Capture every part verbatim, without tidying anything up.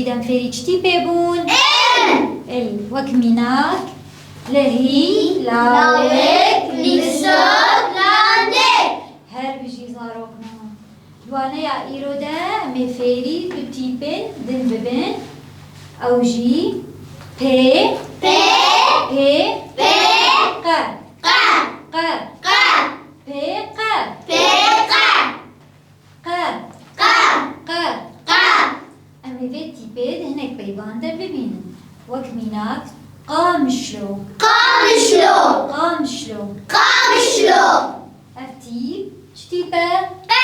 Dem fêrî çi tîpê bûn? Êl. Êl. Wek mînak, lehî, lawêk, lîstok, landê. Her bijî zarokno. Di waneya îro de em ê fêrî du tîpên din bibin. Ew jî pê, pê, pê, pê, qe, qe, qe, qe, pê, qe, pê, qe. Qe. Qe. Qe. Qe. Em ê vê tîpê di hinek peyvan de bibînin. Wek mînak, qamişlo. Qamişlo. Qamişlo. Qamişlo. Ev tîp çi tîp e? Qe.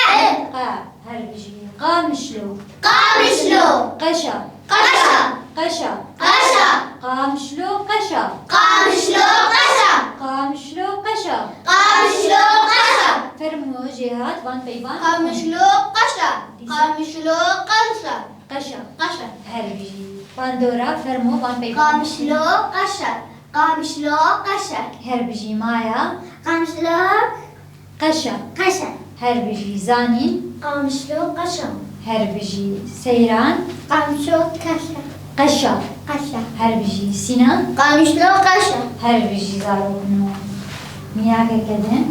Qe. Her bijî. Qamişlo. Qamişlo. Qeşa. Qeşa. Qeşa. Qeşa. Qamişlo qeşa. Qamişlo qeşa. Qamişlo qeşa. Qamişlo qeşa. Fermo jêhat van peyvan. Qamişlo qeşa. Qamişlo qeşa. Qeşa. Qeşa. Her bijî. Bandora, fermo van peyvan. Qamişlo qeşa. Qamişlo qeşa. Her bijî. Maya. Qamişlo Qeşa. Qeşa. Her bijî. Zanîn. Qamişlo qeşa. Her bijî. Seyran. Qamişlo qeşa. Qeşa. Qeşa. Her bijî. Sînan. Qamişlo qeşa. Her bijî zarokno. Mînakeke din.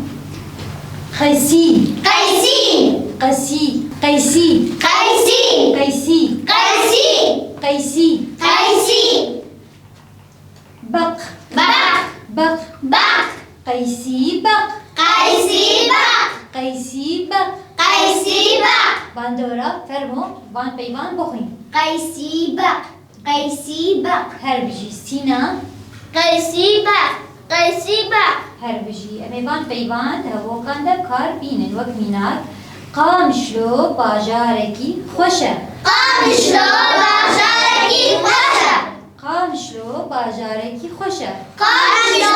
Qeysî. Qeysî. Qeysî. Qeysî. Beq. Beq. Beq. Beq. Qeysî beq. Qeysî beq. Qeysî beq. Qeysî beq. Bandora, fermo, van peyvan bixwîn. Qeysî beq. Qeysî beq. Her bijî. Sînan. Qeysî beq. Qeysî beq. Her bijî. Em ê van peyvan di hevokan de kar bînin. Wek mînak, Qamişlo bajarekî xweş e. Qamişlo bajarekî xweş e. Qamişlo bajarekî xweş e. Qamişlo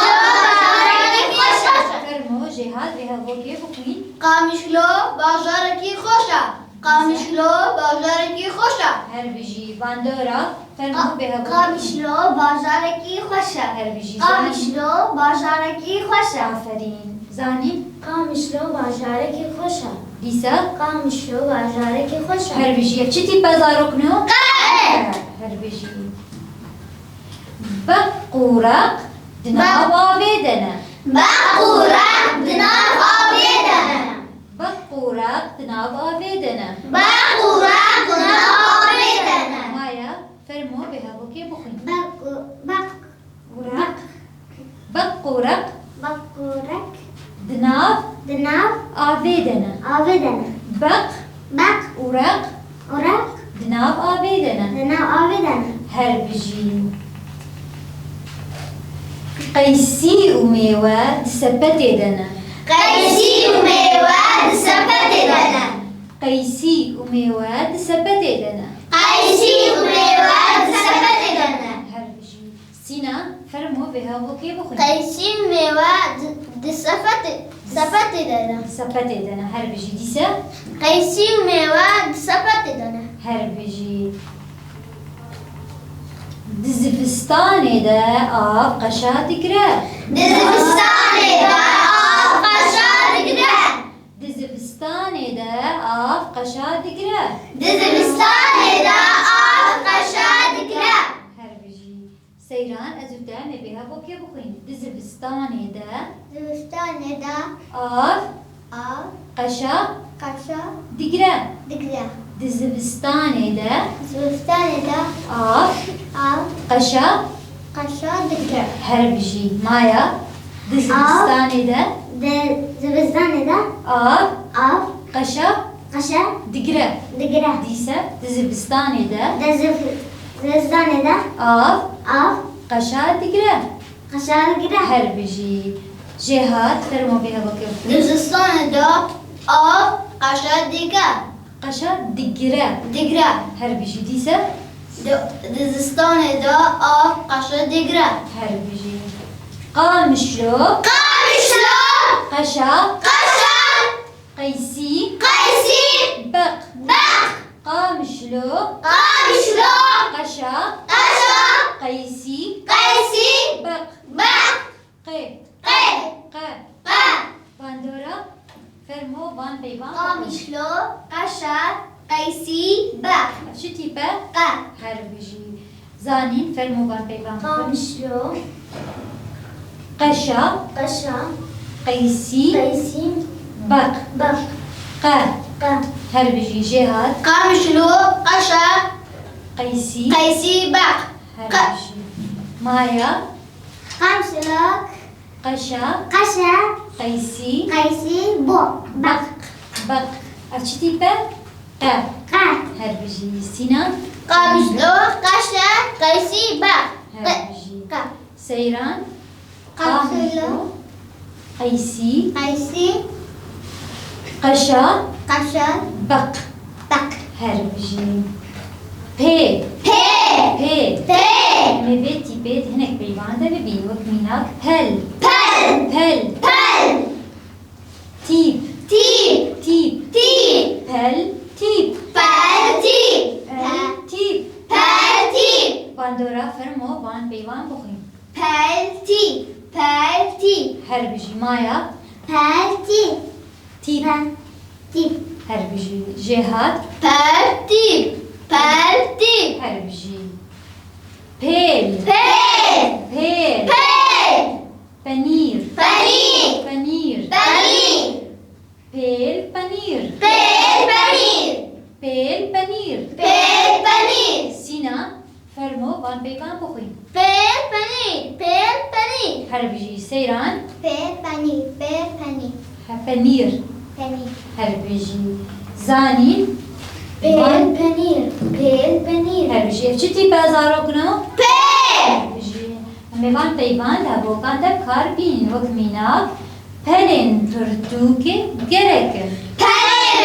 bajarekî xweş e. Fermo, jêhat vê hevokê bixwîn. Qamişlo bajarekî xweş e. Qamişlo bajarekî xweş e. Her bijî. Bandora, fermo, vê hevokê bixwîn. Qamişlo bajarekî xweş e. Her bijî. Qamişlo bajarekî xweş e. Aferîn. Zanîn. Qamişlo bajarekî xweş e. Dîsa. Qamişlo bajarekî xweş e. Her bijî. Ev çi tîp e zarokno? Qe. Her bijî. Beq û req di nav avê de ne. Beq û req di nav avê de ne. Beq û req di nav avê de ne. Beq û req di nav avê de ne. Maya, fermo, vê hevokê bixwîn. Beq û, beq Û req. Beq û req. Beq û req. Di nav. Di nav. Avê de ne. Avê de ne. Beq. Beq. Û req. Û req. Di nav avê de ne. Di nav avê de ne. Her bijî. Qeysî û mêwe di sepetê de ne. Qeysî û mêwe di sepetê de ne. Qeysî û mêwe di sepetê de ne. Qeysî û mêwe di sepetê de ne. Her bijî. Sînan, fermo vê hevokê bixwîn. Qeysî û mêwe di, di sepetê, sepetê de ne. Di sepetê de ne, her bijî. Dîse? Qeysî û mêwe di sepetê de ne. Her bijî. Di zivistanê de av qeşa digre. Di zivistanê de av qeşa digre. Di zivistanê de av qeşa digre. Di zivistanê de av qeşa digre. Her bijî. Seyran, ez û te em ê vê hevokê bixwîn. Di zivistanê de. Zivistanê de. Av. Av. Qeşa. Qeşa. Digre. Digre. Di zivistanê de. Zivistanê de. Av. Av. Qeşa. Qeşa digre. Her bijî. Maya. Di zivistanê de. Di zivistanê de. Av. Av. Qeşa. Qeşa. Digre. Digre. Dîse di zivistanê de. Di ziv-, zivistanê de. Av. Av. Qeşa digre. Qeşa digre. Her bijî. Jêhat, fermo vê hevokê bixwîn. Di zivistanê de av qeşa digre. Qeşa digre. Digre. Her bijî. Dîse? Di, di zistanê de av qeşa digre. Her bijî. Qamişlo. Qamişlo. Qeşa. Qeşa. Qeysî. Qeysî. Beq. Beq. Qamişlo. Qamişlo. Qeşa. Qeşa. Qeysî. Qeysî. Beq. Beq. Qe. Qe. Qe. Qe. Bandora, fermo van peyvan. Qamişlo, qeşa, Qeysî, beq. Çi tîp e? Qe. Her bijî. Zanîn, fermo van peyvan bixwin. Qamişlo. Qeşa. Qeşa. Qeysî. Qeysî. Beq. Beq. Qe. Qe. Her bijî. Jêhat. Qamişlo, qeşa. Qeysî. Qeysî, beq. Her bijî. Maya. Qamişlo. Qeşa. Qeşa. Qeysî. Qeysî, bo. Beq. Beq. Ev çi tîp e? Qe. Qe. Her bijî. Sînan. Qamişlo, qeşa, qeysî, beq. Her bijî. Qe. Seyran. Qamişlo. Qamişlo. Qeysî. Qeysî. Qeşa. Qeşa. Beq. Beq. Her bijî. Pê. Pê. Pê. Pê. Em ê vê tîpê di hinek peyvan de bibîn, wek mînak pel. Pel. Pel. Pel. Tîp. Tîp. Tîp. Tîp. Pel. Tîp. Pel. Tîp. Pel. Tîp. Pel. Tîp. Bandora, fermo van peyvan bixwîn. Peltî, peltî. Her bijî. Maya. Peltî. Tîp. Pe-, tîp. Her bijî. Jêhat. Peltî, peltî. Her bijî. Pêl. Pêl. Pêl. Pêl. Penîr. Penîr. Penîr. Penîr. Pêl penîr. Pêl penîr. Pêl penîr. Pêl penîr. Sîna, fermo van peyvan bixwîn. Pêl penîr. Pêl penîr. Her bijî. Seyran. Pêl penîr. Pêl penîr. He, penîr. Penîr. Her bijî. Zanîn. Pêl penîr. Pêl penîr. Her bijî. Ev çi tîp e zarokno? Pêl. Her bijî. Em ê van peyvan di hevokan de bi kar bînin, wek mînak, pelên pirtûkê gelek in. Pelên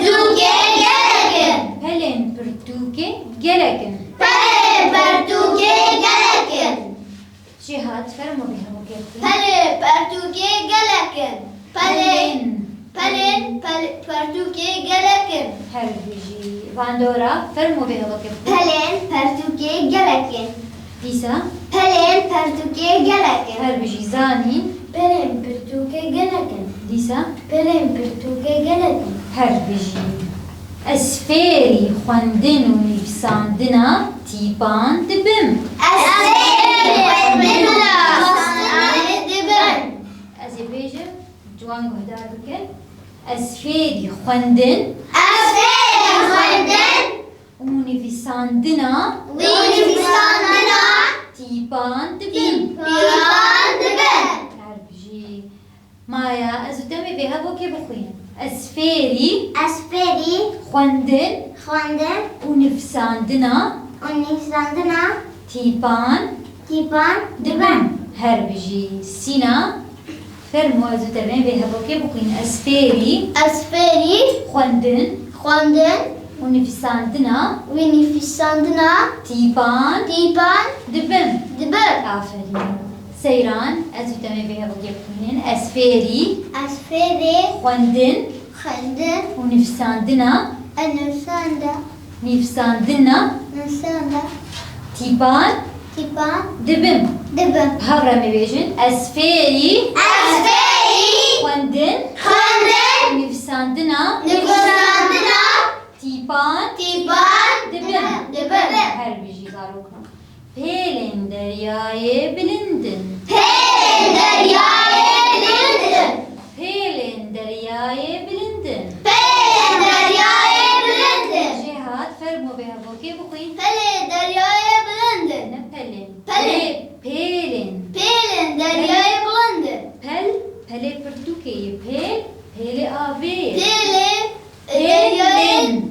pirtûkê gelek in. Pelên pirtûkê gelek in. Pelên pirtûkê gelek in. Jêhat, fermo vê hevokê bixwîn. Pelê pirtûkê gelek in. Pelên. Pelên. Pelên, pel-, pertûkê gelek in. Her bijî. Bandora, fermo vê hevokê bixwîn. Pelên pertûkê gelek in. Dîsa? Pelên pertûkê gelek in. Her bijî. Zanîn? Pelên pertûkê gelek in. Dîsa? Pelên pertûkê gelek in. Her bijî. Ez fêrî xwendin û nivîsandina tîpan dibim. Ez fêrî xwendin û nivîsandinê dibim. Ez ê bêjim, ciwan guhdar bikin. Ez fêrî xwendin. Ez fêrî xwendin. Û nivîsandina. Û nivîsandina. Tîpan dibim. Tîpan dibim. Her bijî. Maya, ez û te em ê vê hevokê bixwînin. Ez fêrî. Ez fêrî. Xwendin. Xwendin. Û nivîsandina. Û nivîsandina. Tîpan. Tîpan. Dibim. Dibim. Her bijî. Sîna. Fermo, ez û te em ê vê hevokê bixwînin. Ez fêrî. Ez fêrî. Xwendin. Xwendin. Û nivîsandina. Û nivîsandina. Tîpan. Tîpan. Dibim. Dibim. Aferîn. Seyran, ez û te em ê vê hevokê bixwînin. Ez fêrî. Ez fêrî. Xwendin. Xwendin. Û nivîsandina. Û nivîsanda. Nivîsandina. Nivîsanda. Tîpan. Tîpan. Dibim. Dibim. Bi hev re em ê bêjin. Ez fêrî. Ez fêrî. Xwendin. Xwendin. Nivîsandina. Nivîsandina. Tîpan. Tîpan. Dibim. Dibim. Her bijî zarokno. Pêlên deryayê bilind in. Pêlên deryayê bilind in. Pêlên deryayê bilind in. Pêlên deryayê bilind in. Jêhat, fermo vê hevokê bixwîn. Pelê deryayê bilind in. Ne pelên. Pelê. Pê-, pêlên. Pêlên deryayê bilind in. Pel, pelê pirtûkê ye. Pêl, pêlê avê ye. Pêlê. Pêlên. Deryayê,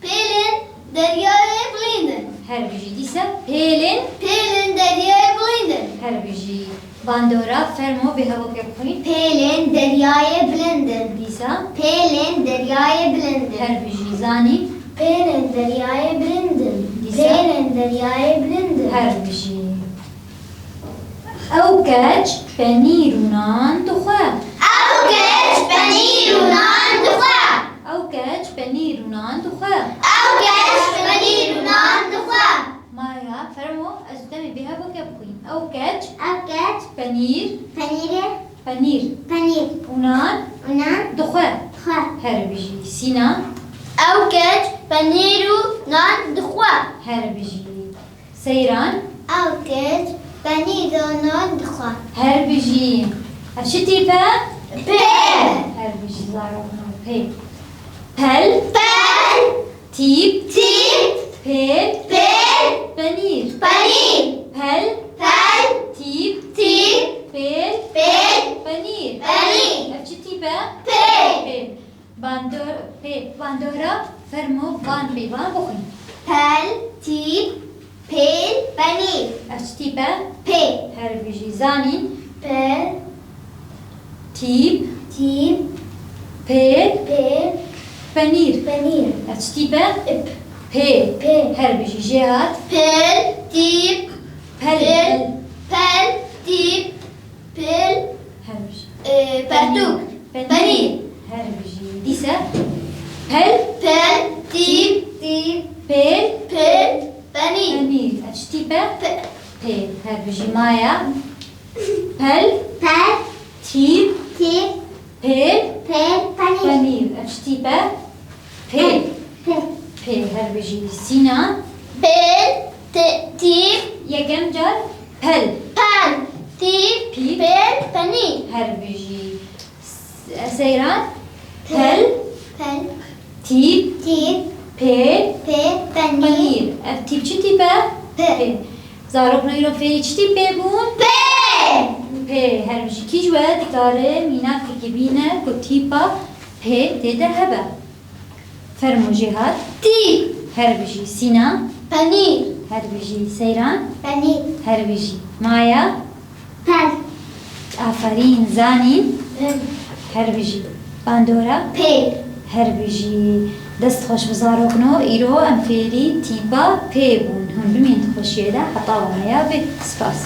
pêlên deryayê bilind in. Her bijî. Dîsa pêlên. Pêlên deryayê bilind in. Her bijî. Bandora, fermo vê hevokê bixwîn. Pêlên deryayê bilind in. Dîsa. Pêlên deryayê bilind in. Her bijî. Zanî. Pêlên deryayê bilind in. Dîsa. Pêlên deryayê bilind in. Her bijî. Ew keç penîr û nan dixwe. Ew keç penîr û nan dixwe. Ew keç penîr û nan dixwe. Ew keç penîr û nan dixwe. Maya, fermo, ez û te em ê vê hevokê bixwîn. Ew keç. Ew keç. Penîr. Penîrê. Penîr. Penîr. Û nan. Û nan. Dixwe. Dixwe. Her bijî. Sîna. Ew keç penîr û nan dixwe. Her bijî. Seyran. Ew keç penîr û nan dixwe. Her bijî. Ev çi tîp e? Pê. Her bijî zarokno. Pê. Pel. Pel. Tîp. Tîp. Pêl. Pêl. Penîr. Penîr. Pel. Pel. Tîp. Tîp. Pêl. Pêl. Penîr. Penîr. Ev çi tîp e? Pê. Pê. Bandor-, pê. Bandora, fermo, van, pê, van, bixwîn. Pel, tîp, pêl, penîr. Ev çi tîp e? Pê. Her bijî. Zanîn. Pel. Tîp. Tîp. Pêl. Pêl. Penîr. Penîr. Ev çi tîp e? Ip. Pê. Pê. Her bijî. Jêhat. Pel, tîp. Pel. Pel. Pel. Pel, tîp. Pel. Her bijî. E, pertûk. Penîr. Penîr. Penîr. Her bijî. Dîse. Pel. Pel. Tîp. Tîp. Pêl. Pêl. Penîr. Penîr. Ev çi tîp e? Pe- Pê. Her bijî. Maya. Pel. Pel. Tîp. Tîp. Pêl. Pêl. Penîr. Penîr. Ev çi tîp e? Pê. Pel. Pel. Pê. Her bijî. Sînan. Pel. Te-, tîp. Yekem car. Pel. Pel. Tîp. Tîp. Pel. Penîr. Her bijî. S-, Seyran. Pel. Pel. Pel. Tîp. Tîp. Pê. Pê. Penîr. Penîr. Ev tîp çi tîp e? Pê. Pê. Zarokno îro fêrî çi tîp pê bûn? Pê. Pê. Her bijî. Kî ji we dikare mînakekê bîne ku tîpa pê tê de hebe? Fermo Jêhat. Tîp. Her bijî. Sînan. Penîr. Her bijî. Seyran. Penîr. Her bijî. Maya. Pel. Aferîn. Zanîn. Pel. Her bijî. Bandora. Pê. Her bijî. Dest xweş bi zarokno. Îro em fêrî tîpa pê bûn. Hûn bimînin di xweşiyê de. Heta waneya bê. Spas.